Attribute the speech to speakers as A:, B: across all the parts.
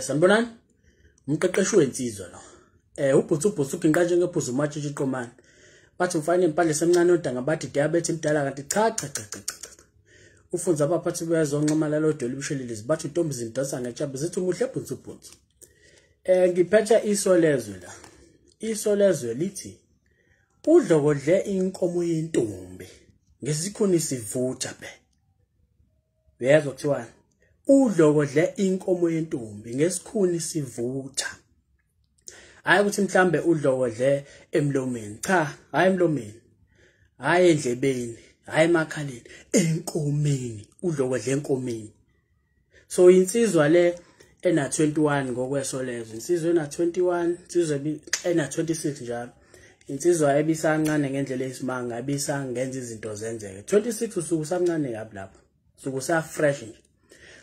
A: Sanibonani. Umqeqeshi wensizwa lo. Ubhutsu uginqa njengephuzu umatshitshi iqomane. Bathi mfana impandle semncane odanga bathi diabetes imdala kanti cha cha cha cha cha. Ufunza abaphathi bezonxamala lodwa libushelelezi bathi intombi zimdonsa ngetshabe zithi umuhle bhutsu bhutsu. Ngiphethe isolezwe la. Isolezwe lithi udlokodle inkomo yentombi ngesikhuni sivutha be. Uyezwa kuthiwani? Udlokodle inkomo yentombi ngesikhuni sivutha. Hayi ukuthi mhlambe udlokodle emlomeni, cha, hayi emlomeni, hayi endlebeni, hayi emakhaleni, enkomeni, udlokodle enkomeni. So insizwa le ena 21 ngokwesolezwe, insizwa ena 21, insizwa ena 26 njalo. Insizwa ebisancane ngendlela eyisimanga, ebisangenza izinto zenzeke. 26 usuku samncane kabi lapho. Usuku sa fresh nje.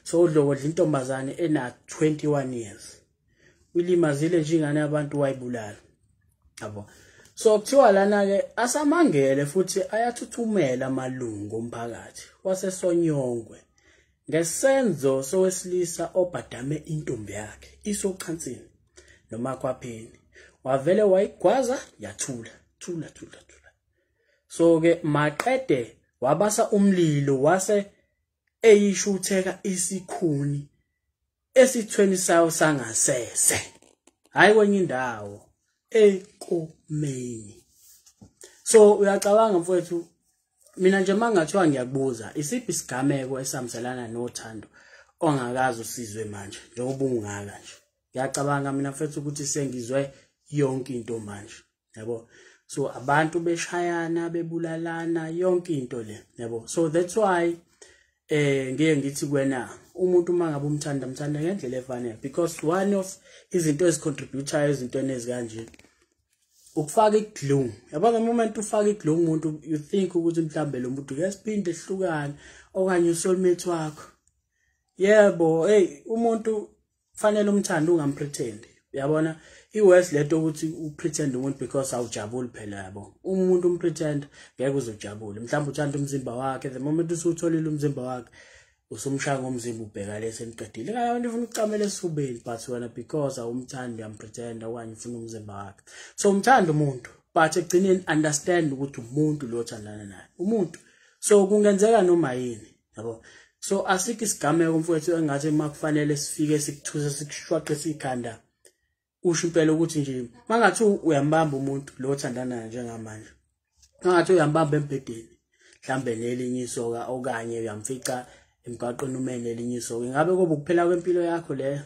A: So udlokodla intombazane ena 21 years. Ulimazile nje ingane yabantu wayibulala. Yabo. So kuthiwa lana ke asamangele futhi ayathuthumela amalungu omphakathi waseSonyongwe ngesenzo sowesilisa obhadame intombi yakhe isochansini noma kwapheni. Wavele wayigwaza yathula, thula thula thula. So ke maqede wabasa umlilo wase eyishutheka isikhuni esithweni sayo sangasese. Hayi kwenye indawo, enkomeni. So uyacabanga mfowethu, mina nje mangathiwa ngiyakubuza isiphi isigameko esamselana nothando ongakaze usizwe manje njengoba ungaka nje. Ngiyacabanga mina mfowethu ukuthi sengizwe yonke into manje, yabo. So abantu beshayana bebulalana yonke into le, yabo. So that's why ngiye ngithi kuwena umuntu uma ngabe umthanda mthanda ngendlela efanele, because one of izinto ezicontributayo ezintweni ezikanje ukufaka iglue. Yabo, the moment ufaka iglue umuntu, you think ukuthi mhlambe lo muntu kuyasiphinde ehlukane okanye usoulmate wakho. Yebo, hey, umuntu fanele umthande ungampretend. Uyabona, iworse lento ukuthi upretend umuntu because awujabuli phela, yabo. Umuntu umpretend ngeke uzojabule. Mhlawumbe uthanda umzimba wakhe, the moment usutholile umzimba wakhe usumshaya ngomzimba ubheka lesi eniqedile. Ngeke abantu ufuna ukucamela esifubeni, but wena because awumthandi uyampretend okanye ufuna umzimba wakhe. So umthanda umuntu, but ekugcineni understand ukuthi umuntu lo othandana naye umuntu. So kungenzeka noma yini, yabo. So asikho isigameko mfowethu engathi makufanele sifike sikuthuse sikushwaqe sikhanda. Usho impela ukuthi nje mangathi uyambamba umuntu lo othandana naye njengamanje, mangathi uyambamba embhedeni mhlambe nelinye isoka okanye uyamfica emgwaqweni ume nelinye isoka, ingabe koba ukuphela kwempilo yakho leyo,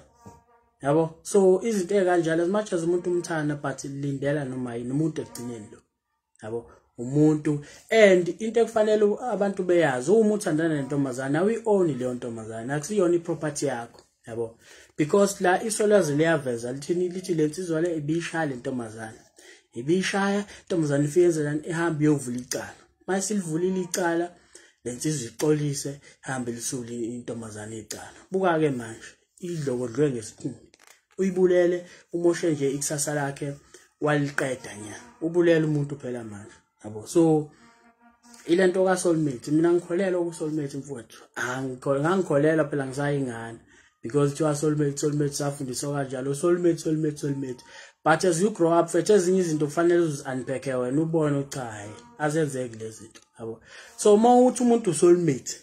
A: yabo. So izinto ezikanjalo, as much as umuntu umthanda, but lindela noma yini umuntu ekugcineni lo, yabo, umuntu. And into ekufanele abantu beyazi, uma uthandana nentombazane awuyi-own leyo ntombazane, akusiyona iproperty yakho, yabo. Because la isolezwe liyaveza lithini, lithi le nsizwa le ibishaya le ntombazane, ibishaya intombazane ifike yenzelani, ihambe iyovula icala. Mayisilivulile icala le nsizwa ixolise, ihambe lisule intombazane icala. Buka-ke manje idlokodlwe ngesikhuni, uyibulele, umoshe nje ikusasa lakhe waliqeda nya, ubulele umuntu phela manje, yabo. So ilento ka soulmate, mina ngikholelwa ku soulmate mfowethu. Angikholelwa phela ngisayingane, because kuthiwa soulmate, soulmate safundiswa kanjalo, soulmate, soulmate, soulmate. But as you grow up mfethu, ezinye izinto kufanele uzi-unpack wena ubone ukuthi hayi azenzeki lezi zinto, yabo. So uma uthi umuntu soulmate,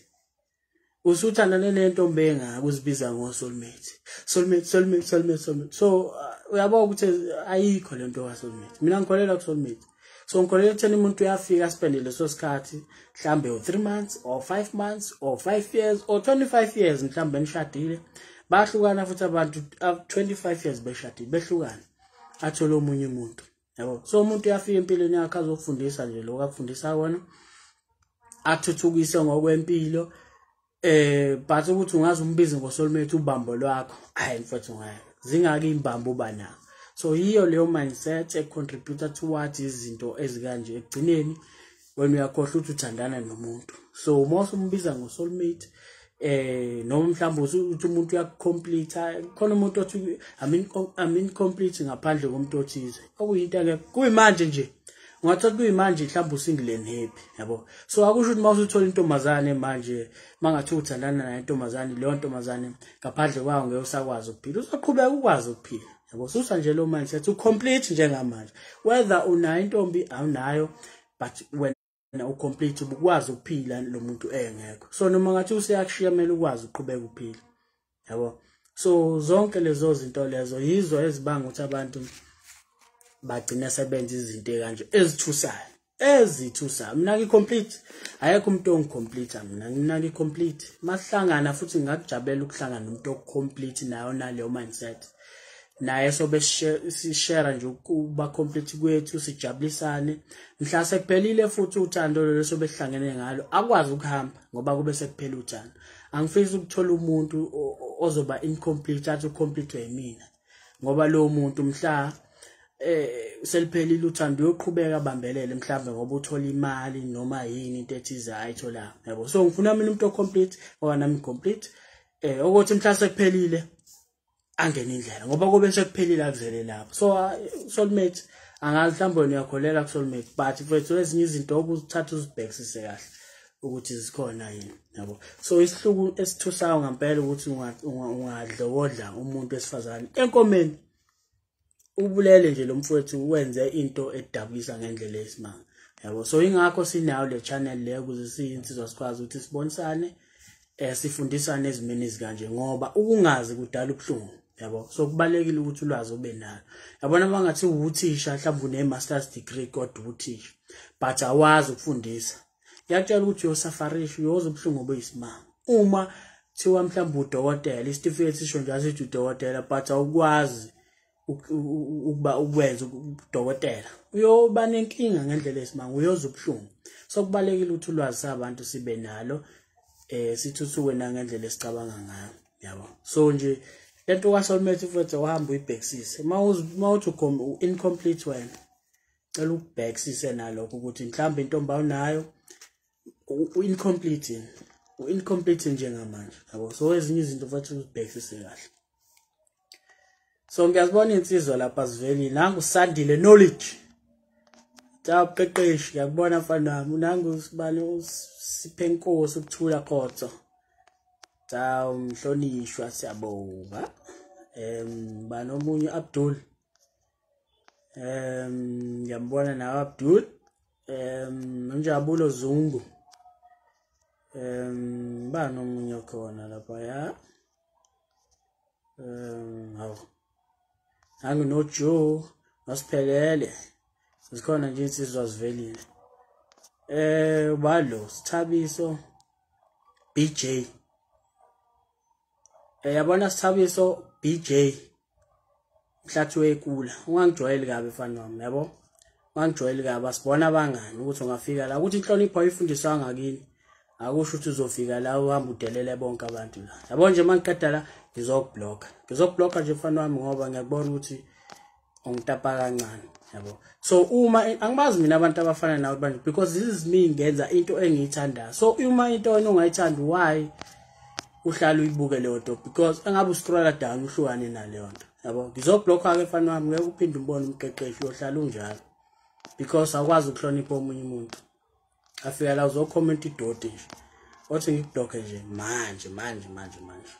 A: usuthandane nentombi engaka uzibiza ngo soulmate, soulmate, soulmate, soulmate, soulmate. So uyabona ukuthi ayikho lento ka soulmate. Mina ngikholelwa ku soulmate. So ngikholelwa ekutheni umuntu uyafika aspende leso sikhathi mhlambe u3 months or 5 months or 5 years or 25 years mhlambe nishadile, bahlukana futhi abantu 25 years beshadile behlukana, athole omunye umuntu, yabo. So umuntu uyafika empilweni yakhe azokufundisa nje lokho akufundisa kona, athuthukise ngokwempilo, but ukuthi ungaze umbize ngosoulmate ubambo lwakho, hayi mfowethu ngeke zingaki imbambo uba nayo. So yiyo leyo mindset econtributor towards izinto ezikanje. Ekugcineni wena uyakhohlwa ukuthi uthandana nomuntu. So uma usumbiza ngosoulmate, noma mhlawumbe uthi umuntu uyakucomplete, khona umuntu othi I'm incomplete ngaphandle komuntu othize, okuyinto ke kuyimanje nje. Ungathola kuyimanje mhlawumbe usingle and happy, yabo. So akusho ukuthi mawusuthola intombazane manje, mangathi uthandana naye intombazane, leyo ntombazane ngaphandle kwayo ngeke usakwazi ukuphila. Uzoqhubeka ukwazi ukuphila, yabo. Susa nje lo mindset, ucomplete njengamanje, whether unayo intombi awunayo, but wena ucomplete, ubukwazi ukuphila lo muntu engekho. So noma ngathi useyakushiya, kumele ukwazi ukuqhubeka uphila, yabo. So zonke lezo zinto lezo yizo ezibanga ukuthi abantu bagcina sebenza izinto kanje ezithusayo, ezithusayo. Mina ngi-complete, ayekho umuntu ongicomplete. Mina ngi-complete. Masihlangana futhi ngingakujabulela ukuhlangana nomuntu ocomplete nayo naleyo mindset naye, sobe sishare nje ukuba complete kwethu, sijabulisane. Mhla sekuphelile futhi uthando lolo sobe sihlangene ngalo, akwazi ukuhamba ngoba kube sekuphela uthando. Angifisi ukuthola umuntu ozoba incomplete, athi ucomplete yimina, ngoba lo muntu mhla seliphelile uthando uyoqhubeka abambelele mhlawumbe ngoba uthola imali noma yini into ethize ayitholayo, yabo. So ngifuna mina umuntu ocomplete ngoba nami complete, ukuthi mhla sekuphelile angene indlela, ngoba kube sekuphelile akuzele lapho. So soulmate, angazi mhlawumbe wena uyakholelwa ku-soulmate, but mfethu ezinye izinto okuzithatha uzibhekisise kahle ukuthi zikhona yini, yabo. So isihluku esithusayo ngempela ukuthi ungadlokodla umuntu wesifazane enkomeni, ubulele nje lo mfowethu, wenze into edabukisa ngendlela eyisimanga, yabo. So ingakho sinayo le channel le, ukuze siyinsizwa sikwazi ukuthi sibonisane, sifundisane ezimeni ezikanje, ngoba ukungazi kudala ubuhlungu, yabo. So kubalekile ukuthi ulwazi ube nalo, yabona. Mangathi uthisha mhlawumbe une master's degree kodwa uthisha but awazi ukufundisa, ngiyakutshela ukuthi uyosafarisha, uyoza ubuhlungu obuyisimanga. Uma kuthiwa mhlawumbe udokotela, isitifiketi sisho njalo sithi udokotela, but awukwazi ukuba ukwenza udokotela, uyoba nenkinga ngendlela esimanga, uyoza ubuhlungu. So kubalekile ukuthi ulwazi sabantu sibe nalo, sithuthuke nangendlela esicabanga ngayo, yabo. So nje lento ka soulmate futhi uhamba uyibhekisise, mawuthi incomplete wena, cela ukubhekisise nalokho ukuthi mhlawumbe intombi awunayo, u-incomplete, u-incomplete njengamanje, yabo. So ezinye izinto futhi uzibhekisise kahle. So ngiyazibona insizwa lapha zivelile. Nangu Sandile Knowledge, Taqeqeshi, ngiyakubona mfana wami. Nangu sibani, usiphe inkosi ukuthula khotho. Cha, umhlonishwa, siyabonga. Bani omunye? Abdul, ngiyambona nawe Abdul. Njabulo Zungu. Bani omunye khona lapha? Ya, hawu, nangu no Joe nosiphelele, zikhona nje insizwa zivelile. Balo Sithabiso BJ, yabona Sithabiso BJ, mhlathi wekula, ungangijwayeli kabi mfana wami, yabo, ungangijwayeli kabi. Asibona abangani ukuthi ungafika la ukuthi inhlonipho ayifundiswa ngakini, akusho ukuthi uzofika la uhamba udelele bonke abantu la, yabo. Nje mangiqeda la ngizokublock, ngizokublock nje mfana wami, ngoba ngiyakubona ukuthi ungitapa kancane, yabo. So uma angibazi mina abantu abafana nawe abantu, because this is me, ngenza into engiyithandayo. So uma into wena ungayithandi, why uhlala uyibuke leyo nto? Because engabe uscrolla down uhlukane naleyo nto, yabo. Ngizoblock ke mfana wami, ngeke uphinde umbone umqeqeshi, uyohlala unjalo because awukwazi ukuhlonipha omunye umuntu. Afika la uzocomment idoti nje, othi ngikublock nje manje manje manje manje.